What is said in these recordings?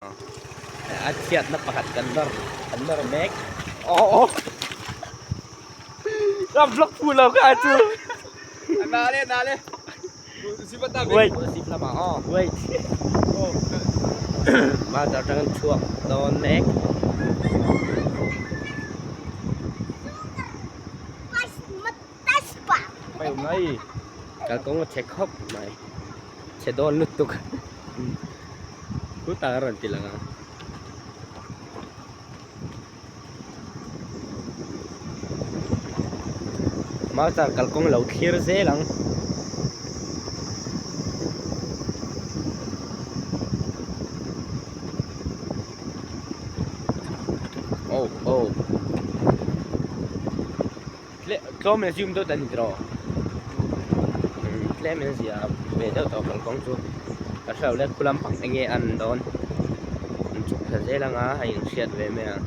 A chhiatna pakhat kan nawr kan nawr mek aw ka vlog fu lo kha chu na le na le wait wait bazar atang an chhuak dawn mek kalkawng a chhe khawp mai chhe dawn lutuk. Khutah a rawn ti lang a. Mauchar kalkawng lo thlir zel ang. Oh oh. Tlawm in a zoom deuh ta a ni tiraw? Tlem in a zia ve deuh tawh kalkawng chu ka hre lo le khu lampang eng nge a an dawn an chhuk thla zel ang a a inhriat ve mai ang.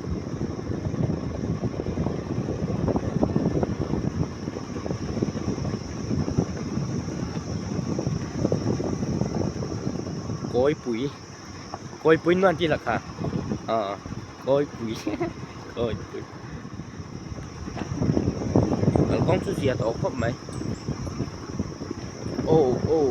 Kawipui Kawipui nuan tih lah kha aw Kawipui Kawipui. Kalkawng chu zia tawh khawp mai aw aw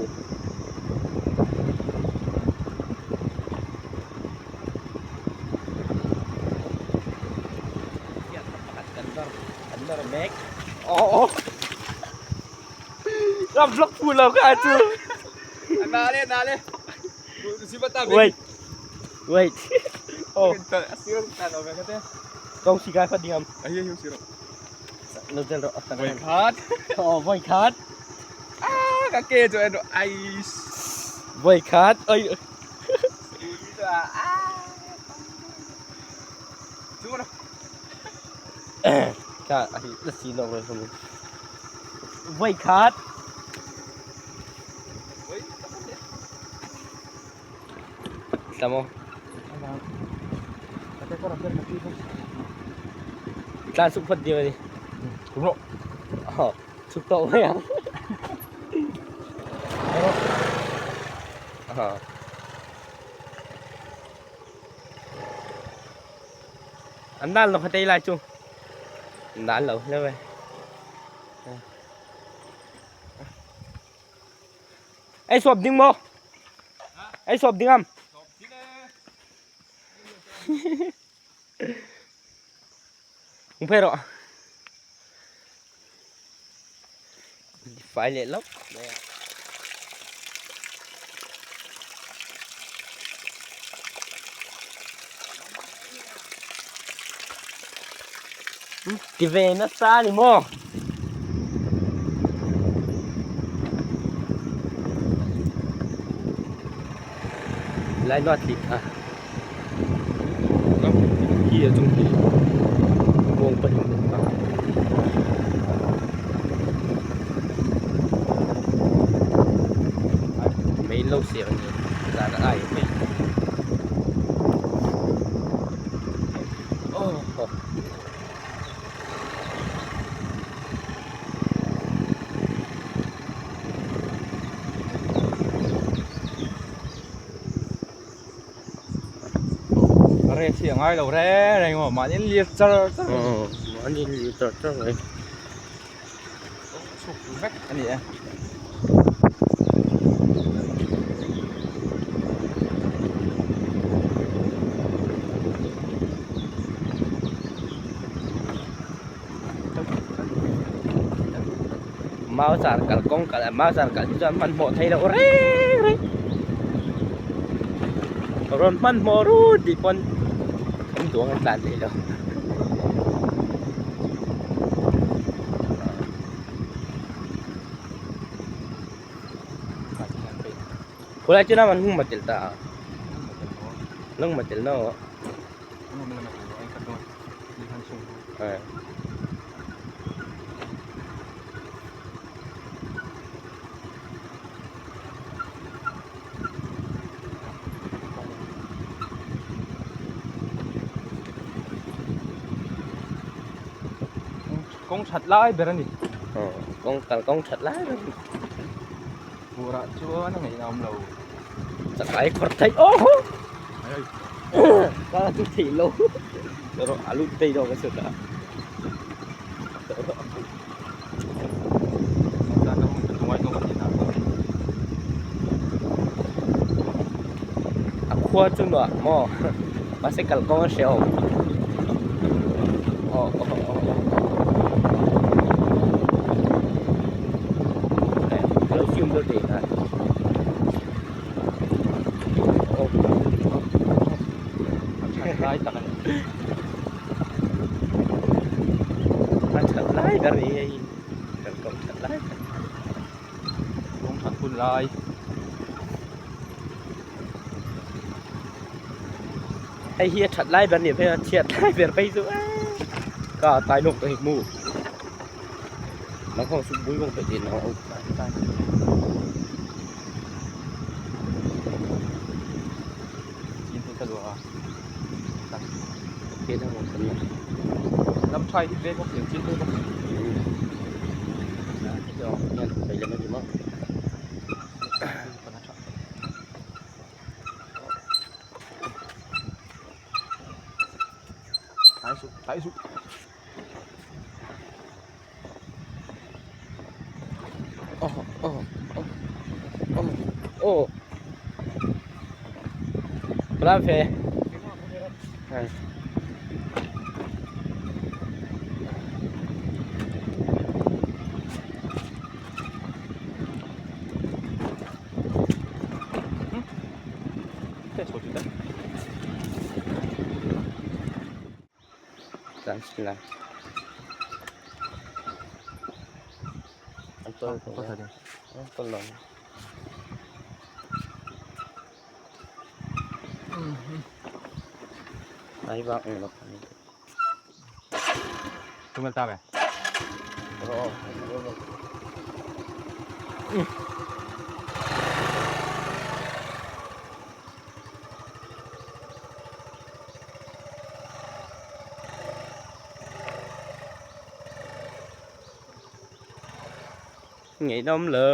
kan nawr mek aw aw ka vlog fu lo kha chu na le na le wait wait oh Kau si gai phát đi không? Nó chân rồi. Voi khát. Ờ, voi khát. À, cái kia cho em rồi. Ai. Voi khát. Ơi. Chú nó. Ka, ai, nó xí nó rồi không. Voi khát. Tamo. Tlan suk phat diam ni. Đúng rồi. Ờ, suk tawh mai ang. Ờ. An dan lo khatei lai chu. An dan lo hle mai. Ei sawp ding maw? Ei sawp ding am? Hung phei rawh. Fai leh lawk mai a. Ti ve nasa a ni maw? Lai nuat hlip a khi a chung khi muang pahnih a mai lo siam a ni zan a ai mai aw. Re chi a ngai lo re reng maw mahni an lir char char mai. Aw mahni an lir char char mai. Chhuk vek a ni e. Mau char kal kawng kal mau char kal hi chuan hmanhmawh theih loh reng reng rawn hmanhmawh rut tih pawn an duang an tlan theih lo. Khulai chu nam an hung matil ta a lung matil no Kawng that lai ber a ni. Kawng kal kawng that lai ber a ni. Burah chuan a ngaihna awm lo. Chakai khawrh theih aw. Kala chu thei lo rawh a lut phei dawn ka hre ta. A khua chu nuah maw mahse kalkawng a hrehawm aw aw aw ka lo film deuh teh a. Lai tak a ni. A that lai ber ni hei kan kawm that lai tak. Kawng that hun lai. Hei hi a that lai ber ni phei a chhiat lai ber phei chu ka tai lawk tawh hi mu. Nang ho chu bui vawng pawh tin a tai tai. Lam tha hi ve bawk si chin bawk si. Tai su tai su. Oh oh oh oh oh. Plan fe. Hai. Ngaihnawm lo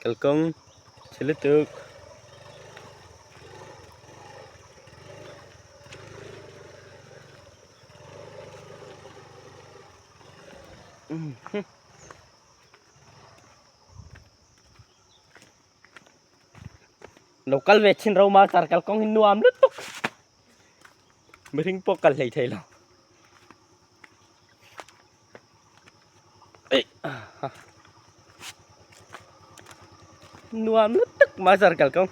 kalkawng chhe lutuk. Lo kal ve thin ro ma car kalkawng hi nuam lutuk. Mihring pawh kal hlei thei lo. Nuam lutuk ma car kalkawng.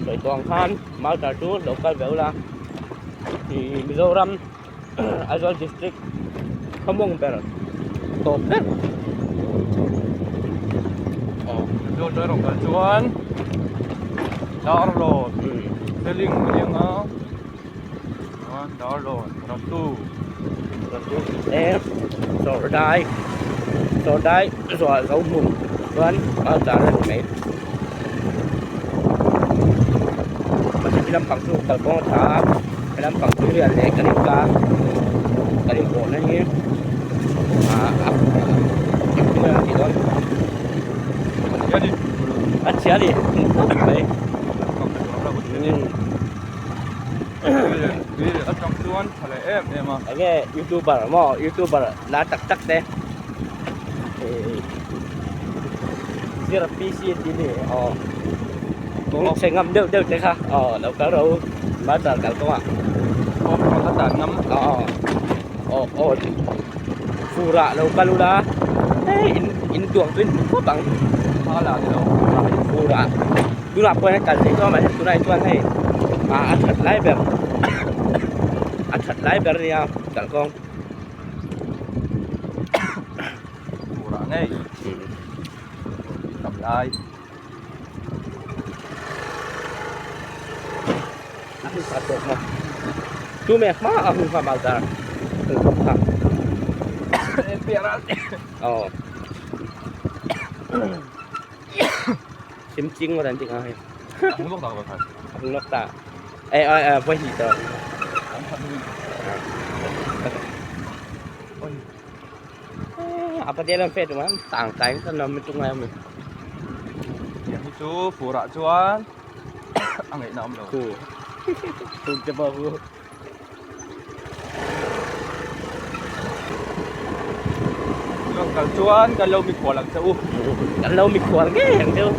Sawi tawh ang khan Malta chu lo kal ve ula ih Mizoram Aizawl district khawmawng ber tawp ber aw Mizo chu erawh kal chuan Darlawn Seling a ni ang a chuan Darlawn Ratu Ratu e Sawrdai Sawrdai zuah zo hmun chuan Malta a ni mai. Mahse lampang chu kalkawng a tha a he lampang chu rial leh kan inkar kan inpawhna hi ah a engtin nge an tih dawn a chhia a ni khawp mai enge youtuber maw youtuber lar tak tak te. Zira PC a tih ni aw kawng chhe ngam deuh deuh te kha aw lo kal rawh u bazar kal kawngah aw kawng a tan ngam aw aw aw furah lo kal ula hei in in duang chu in hmu khawp ang furah tunah pawh hian kal theih chuan mahse tunah hi chuan hei ah a that lai ber a that lai ber a nia kalkawng. Turah ngei tam lai a hun kha tawk maw chu me hma a hun kha mal dar hun khawp kha aw sim ching maw dan ting a hei a hung lawk ta ka a hung lawk ta e ai ai vawi hnih tawh an khat A patel an fe tum a tang kai ka nam tung ai mi. Tiang hi chu furah chuan a ngaihna awm lo. Khu. Tung te pawh khu. Chuan kal chuan kan lo mikhual ang che u. Kan lo mikhual ngei ang che u.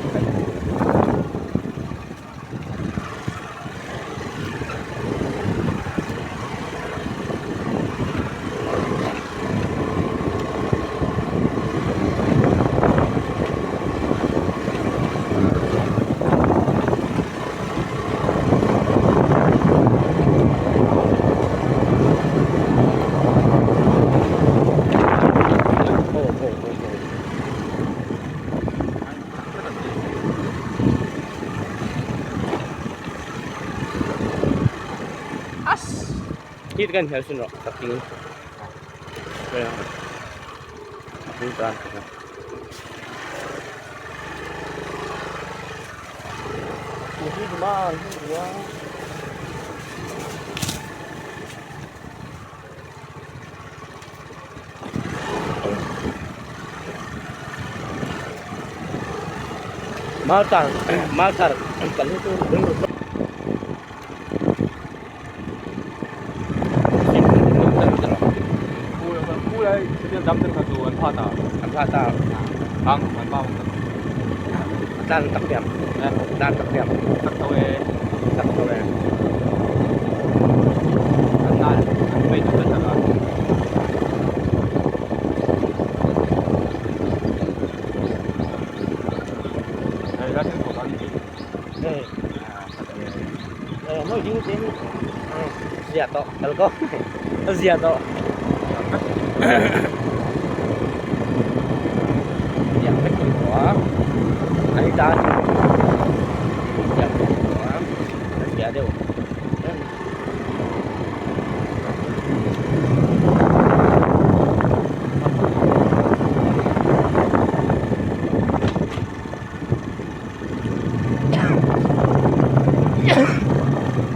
Hit kan hel sin rawh ka ping. A ping tan. Maltar maltar kan hi chu an pha ta tan tak diam tan tak diam tak tho e tak tho e zia tawh kal ko a zia tawh tiang vek ni tawh a an tan tiang vek ni tawh a a zia deuh.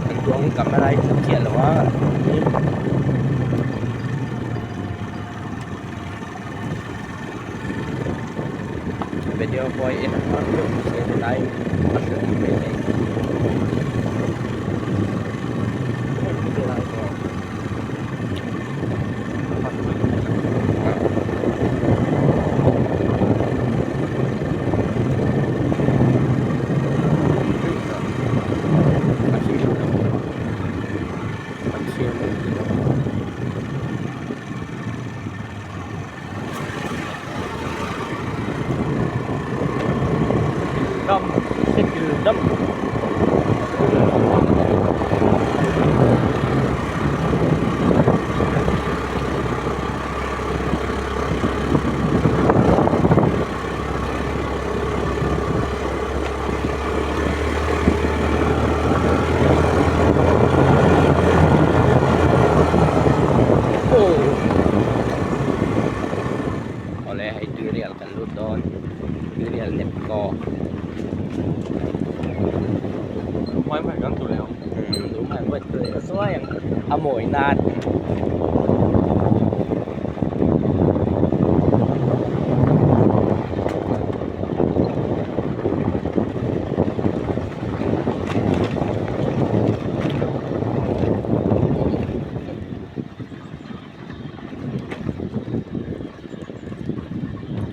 An tuang camera hi thil chiah lo a video pawh hi en a har deuh mahse helai a hrilh mai thei. Awle hei tuirial kan lut dawn tuirial nep kaw a mawi nan.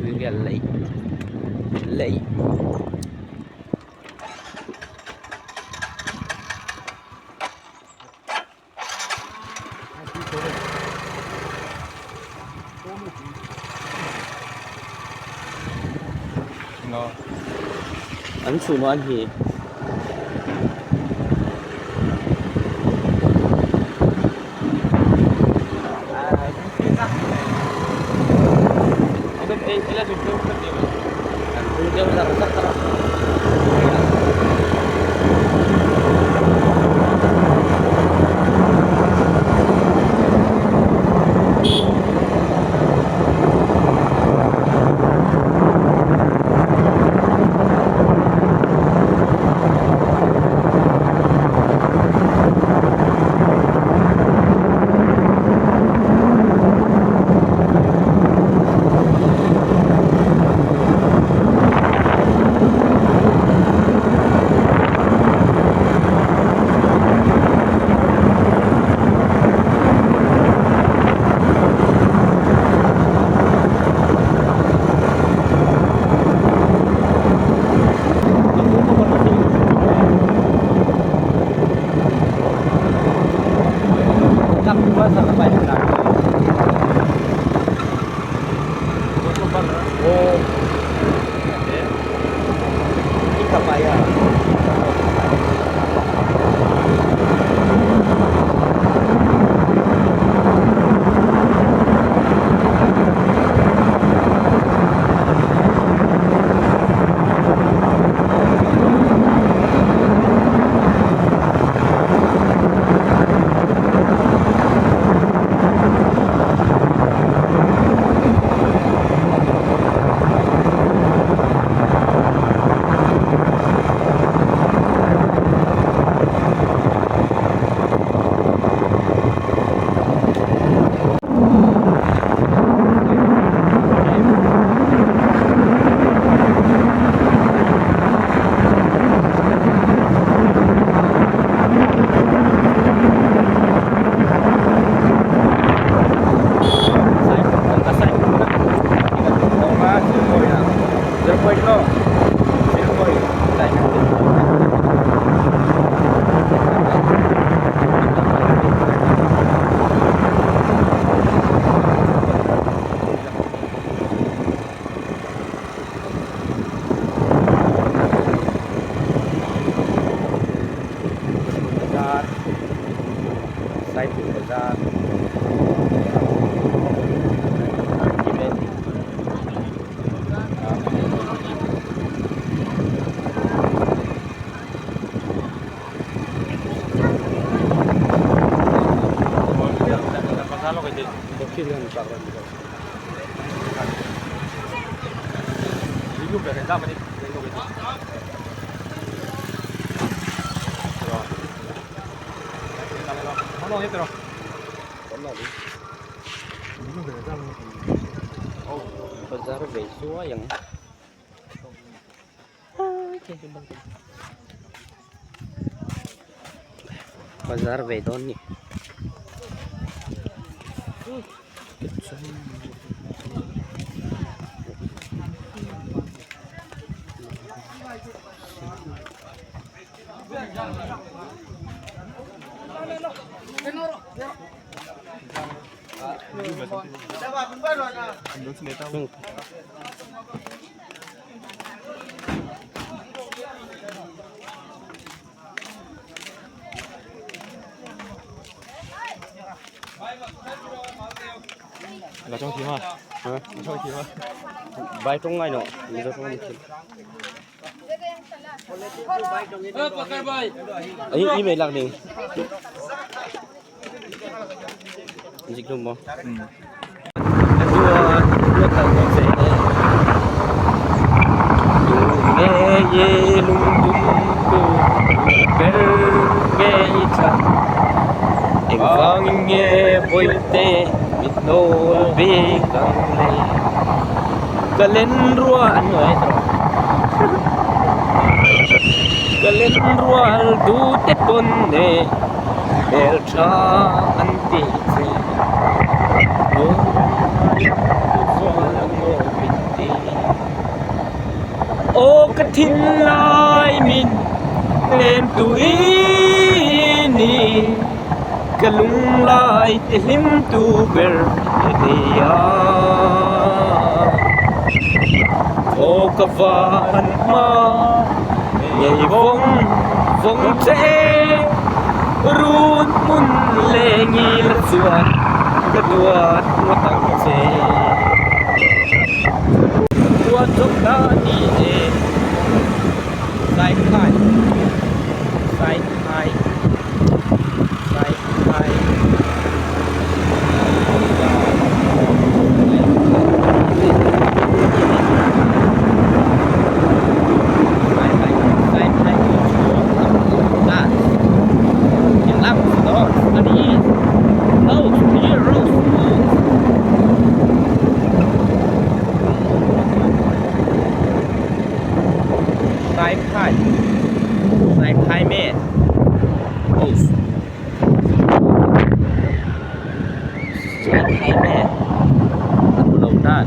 Tuirial leih leih. An chhun an hi. An phur deuh zar zar a. Bazar ve suai ang. Bazar ve dawn ni. La tawng thiam a? La tawng thiam a? Vai tawng ngai lo, Mizo tawng an thiam. Ai i mai lak ding. Zik dum mo. Nge ye lung dum tu ber nge i thlan engvangin nge bawihte mit nawl bik ang le ka len rual ka len rual duhte pawn e hmeltha an tih che Aw ka thinlai min lem tui ni ka lunglai ti hlim tu ber i ni a Aw ka van hma ngei vawng vawng che run hmun leh ngil chuan ka duat ngawt ang che. Tuan chawp ta ni e Saiphai Saiphai Saiphai Saiphai Saiphai me Saiphai me a hmu lo tan.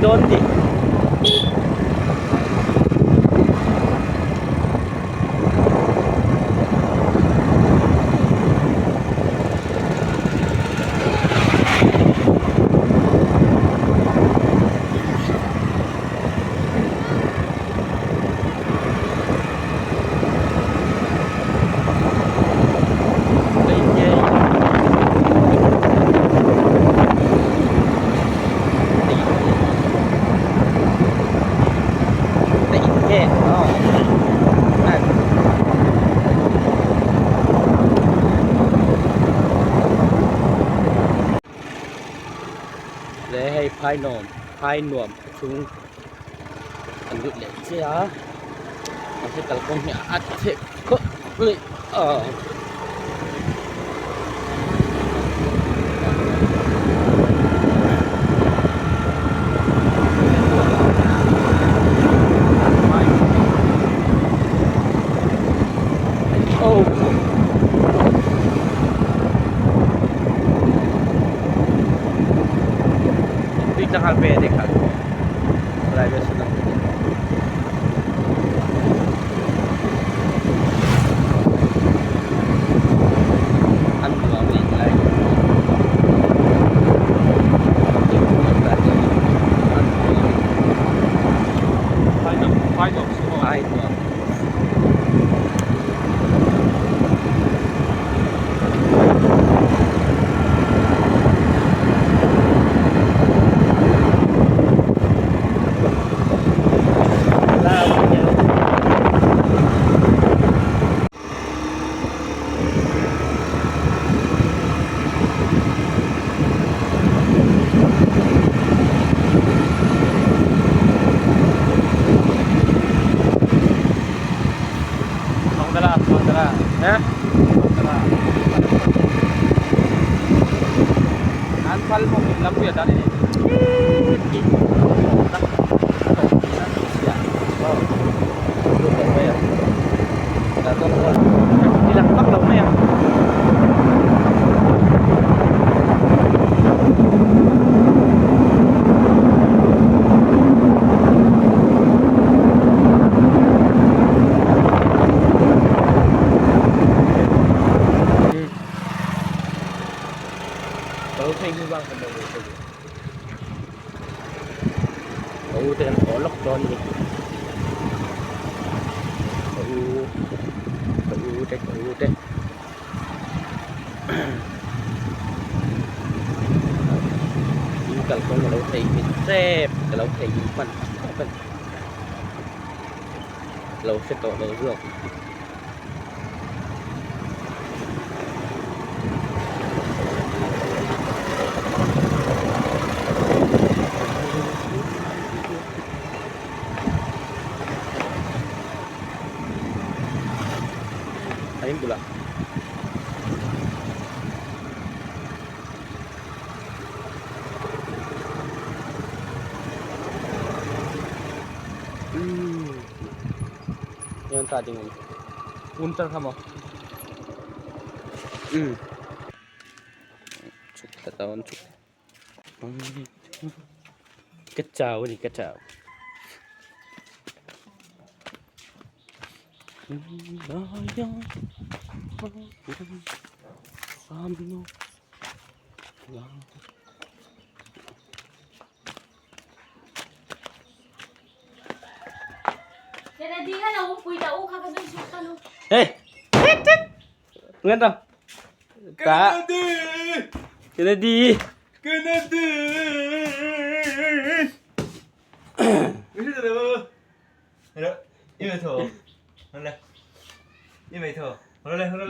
dawn ni. Le hei phai nuam phai nuam chhung an lut leh chiah a mahse kalkawng hi a chhe khawp mai a. Ka u te an haw lawk dawn a ni ka u ka u te ka u te in kalkawng a lo theihnghilh tep ka lo theihnghilh hman tep a ni lo hre tawh lo zawk. A in bulah Yan ta ding ani. Untar kha maw? Um. Chhuk thla dawn chhuk. Ka chau ani ka chau. Hey! Ngan tao. Ta. Kennedy! Kennedy. Kennedy!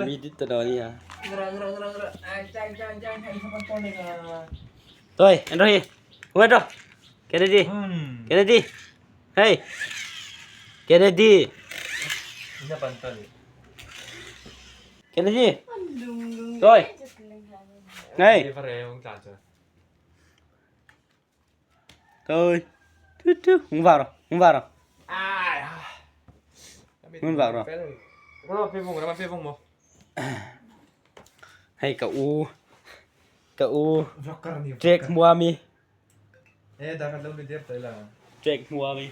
Mi dit ta đó đi à. Thôi, anh rồi. Ngan rồi. Kennedy. Kennedy. Hey. Kennedy. Kennedy. Rồi. Này. Thôi. Chú chú, không vào rồi, không vào rồi. Không vào rồi. Hay cậu U. Cậu U. Trek mua mi. E, darkhat lo ni der tai la. Trek hmuang i.